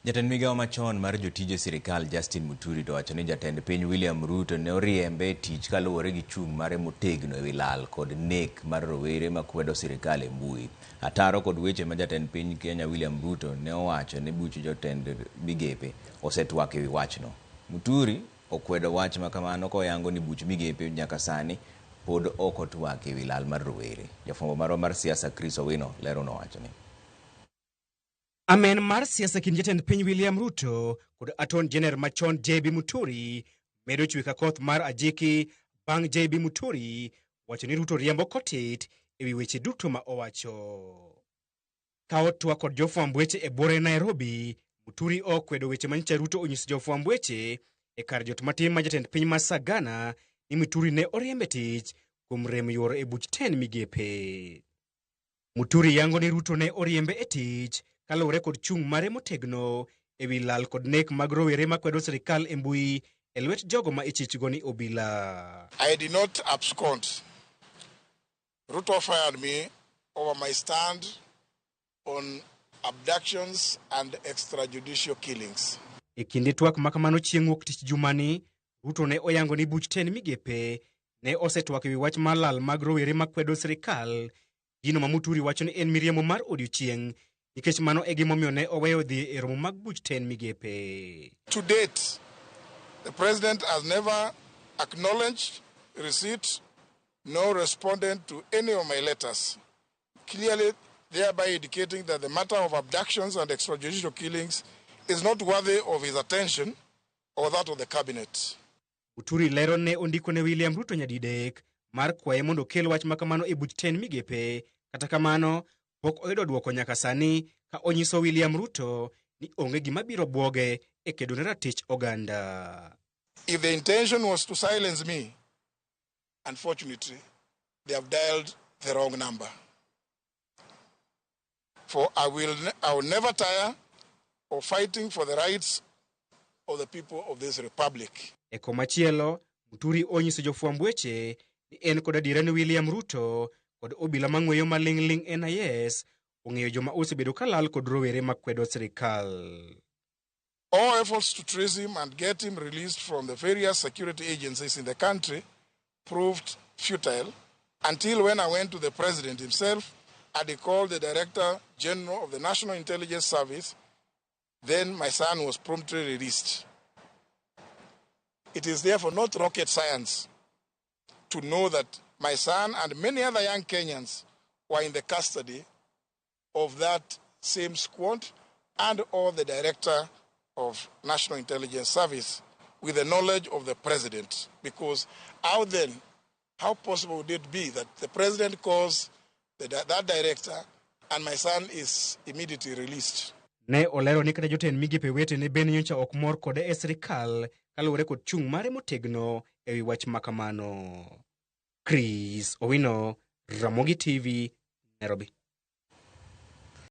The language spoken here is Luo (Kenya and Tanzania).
Jatend migawo machon mar jotije sirikal Justin Muturi to wacho ni jatend piny William Ruto ne oriembe e tich kaluwore gi chung' mare motegno ewi lal kod nek mar rowere makwedo sirikal e mbui. Ataro kod weche ma jatend piny Kenya William Ruto ne owacho ne buch jotend migepe osetwak ewi wachno. Muturi okwedo wach ma kamano koyango ni buch migepe nyaka sani pod ok otwak ewi lal mar rowere. Jafwambo marwa mar siasa Chris Owino lero nowachoni. Amen mar siasa kind jatend piny William Ruto kod Attorney General machon JB Muturi medo chwe ka koth mar ajiki bang' JB Muturi wacho ni Ruto riembo kotit ewi weche duto ma owacho. Ka otwak kod jofwamb weche e buore Nairobi, Muturi okwedo weche manyicha Ruto onyiso jofwamb weche e kar jot matin ma jatend piny ma Sagana ni Muturi ne oriembe tich kuom rem yuoro e buch ten migepe. Muturi yango ni Ruto ne oriembe e tich kaluwore kod chung' mare motegno ewi lal kod nek mag rowere makwedo sirikal e mbui e lwet jogo ma ichichgo ni obila. I did not abscond. Ruto fired me over my stand on abductions and extrajudicial killings. E kinde twak ma kamano chieng' wuok tich jumani, Ruto ne oyango ni buch ten migepe ne osetwak ewi wach mar lal mag rowere makwedo sirikal, gino ma Muturi wacho ni en miriambo mar odiochieng' nikech mano e gimomiyo ne oweyo dhi e romo mag buch ten migepe. To date, the president has never acknowledged receipt nor responded to any of my letters, clearly thereby indicating that the matter of abductions and extrajudicial killings is not worthy of his attention or that of the cabinet. Muturi lero ne ondiko ne William Ruto nyadidek mar kwaye mondo okel wach ma kamano e buch ten migepe. Kata kamano, pok oyudo dwoko nyaka sani ka onyiso William Ruto ni onge gima biro bwoge e kedo ne ratich oganda. If the intention was to silence me, unfortunately, they have dialed the wrong number. For I will never tire of fighting for the rights of the people of this republic. E komachielo, Muturi onyiso jofwamb weche ni en kod adiera ni William Ruto kod obila mang'weyo maling'ling' NIS ong'eyo joma osebedo ka lal kod rowere makwedo sirikal. All efforts to trace him and get him released from the various security agencies in the country proved futile until when I went to the president himself and he called the Director General of the National Intelligence Service. Then my son was promptly released. It is therefore not rocket science to know that my son and many other young Kenyans were in the custody of that same squad and or the Director of National Intelligence Service with the knowledge of the president. Because how then, how possible would it be that the president calls that director and my son is immediately released? Ne olero ni kata jotend migepe wetene bende nyocha ok mor kode e sirikal kaluwore kod chung' mare motegno ewi wach makamano. Chris Owino, Ramogi TV, Nairobi.